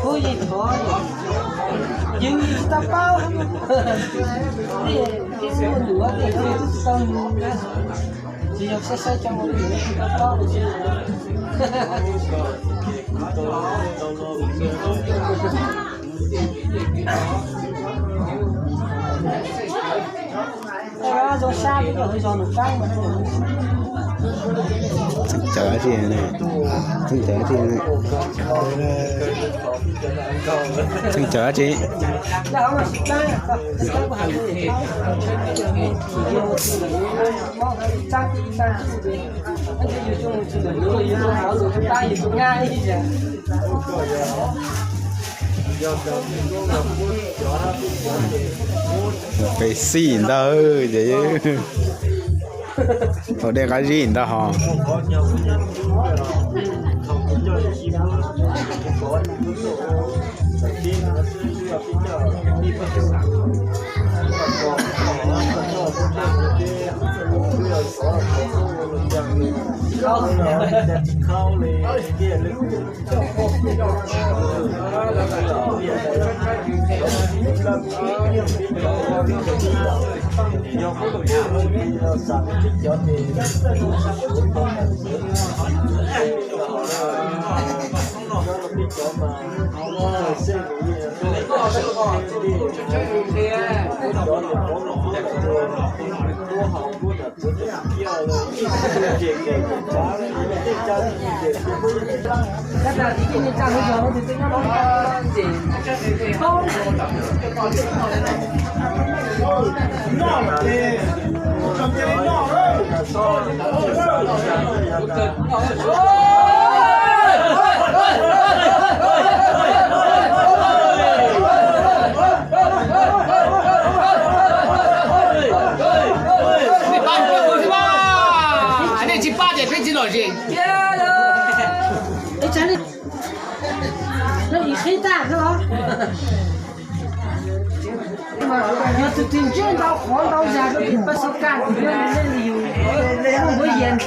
Ua yeej thov, yeej tsis tau paub, tej muaj nuav tej twb tsis tau nug na, tsis yog saib saib cov ua tsis tau paub. Txheej cawv dab tsi ne? Txheej cawv dab tsi ne? Txheej cawv dab tsi? Pes xij ntawd ces thaum dej qab zib ntawd hos. Nej tsis pab ces peb tsis lom zem. Yog tus twg ntsib ntau qhov ntau zag rau tus pas xo kas tus yog nej li yus muaj huab yas.